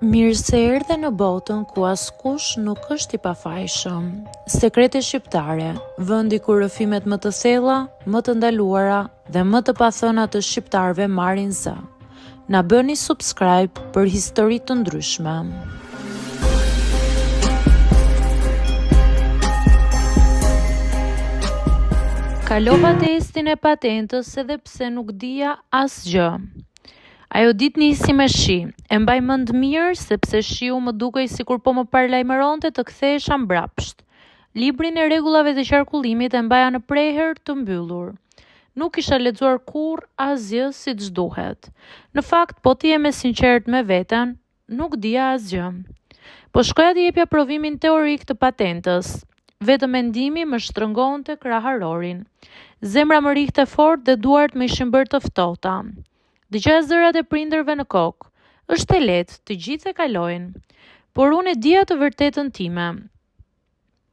Mirë se erdhe në botën ku askush nuk është i pafajshëm. Sekrete shqiptare, vendi ku rrëfimet më të thella, më të ndaluara dhe më të pathëna të shqiptarëve marrin zë. Na bëni subscribe për histori të ndryshme. Kalova testin e patentës edhe pse nuk dija asgjë. Ajo ditë nisi me shi. E mbaj mend mirë sepse shiu më dukej sikur po më paralajmëronte të kthehesha mbrapsht. Librin e rregullave të qarkullimit e mbaja në prehër të mbyllur. Nuk kisha lexuar kurrë asgjë siç duhet. Në fakt, po të jem e sinqertë me veten, Nuk dija asgjë. Po shkoja të jepja provimin teorik të patentës. Vetëm mendimi më shtrëngonte kraharorin. Zemra më rrihte fort dhe duart më ishin bërë të ftohta. Dëgjoja zërat e prindërve në kokë. Është e lehtë, të gjithë e kalojnë. Por unë e dija të vërtetën time.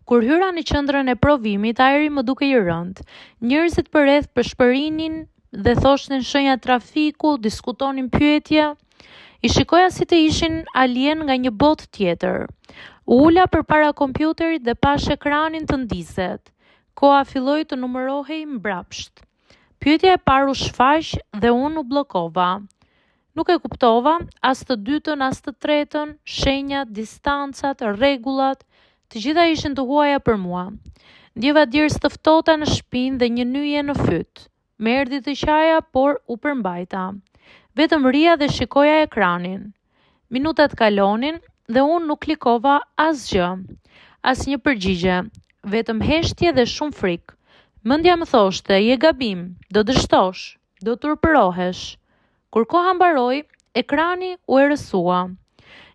Kur hyra në qendrën e provimit, ajri më dukej i rëndë. Njerëzit përreth pëshpërinin dhe thoshnin shenja trafiku, diskutonin pyetje. I shikoja si të ishin alienë nga një botë tjetër. U ula përpara kompjuterit dhe pashë ekranin të ndizet. Koha filloi të numërohej mbrapsht. Pyetja e parë u shfaq dhe unë u bllokova. Nuk e kuptova as të dytën, as të tretën, shenjat, distancat, rregullat, të gjitha ishin të huaja për mua. Ndjeva djersë të ftohta në shpinë dhe një nyje në fyt. Më erdhi të qaja, por u përmbajta. Vetëm rrija dhe shikoja ekranin. Minutat kalonin dhe unë nuk klikova asgjë. Asnjë përgjigje, vetëm heshtje dhe shumë frikë. Mendja më thoshte, je gabim, do dështosh, do turpërohesh. Kur koha mbaroi, ekrani u errësua.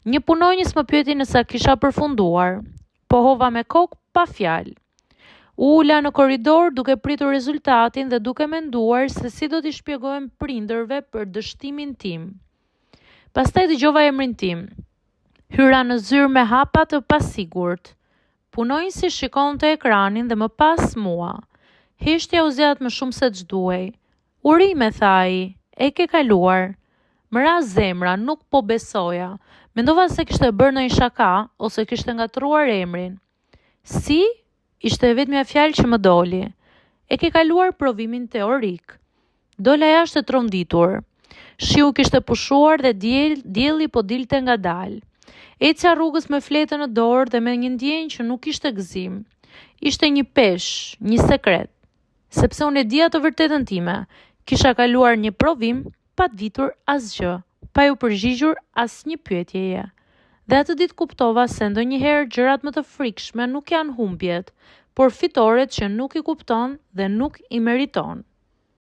Një punonjës më pyeti nëse kisha përfunduar. Pohova me kokë pa fjalë. U ula në korridor duke pritur rezultatin dhe duke menduar se si do t'i shpjegohem prindërve për dështimin tim. Pastaj dëgjova emrin tim. Hyra në zyrë me hapa të pasigurt. Punonjësi shikonte ekranin dhe më pas mua. Heshtja u zgjat më shumë se ç'duhej. Urime, tha ai, e ke kaluar. Më ra zemra, nuk po besoja. Mendova se kishte bërë ndonjë shaka ose kishte ngatërruar emrin. Si? Ishte e vetmja fjalë që më doli. E ke kaluar provimin teorik. Dola jashtë e tronditur. Shiu kishte pushuar dhe diell, dielli po dilte ngadalë. Ecja rrugës me fletën në dorë dhe me një ndjenjë që nuk ishte gëzim. Ishte një peshë, një sekret. Sepse unë e dija të vërtetën time, kisha kaluar një provim pa ditur asgjë, pa iu përgjigjur asnjë pyetjeje. Dhe atë ditë kuptova se ndonjëherë gjërat më të frikshme nuk janë humbjet, por fitoret që nuk i kupton dhe nuk i meriton.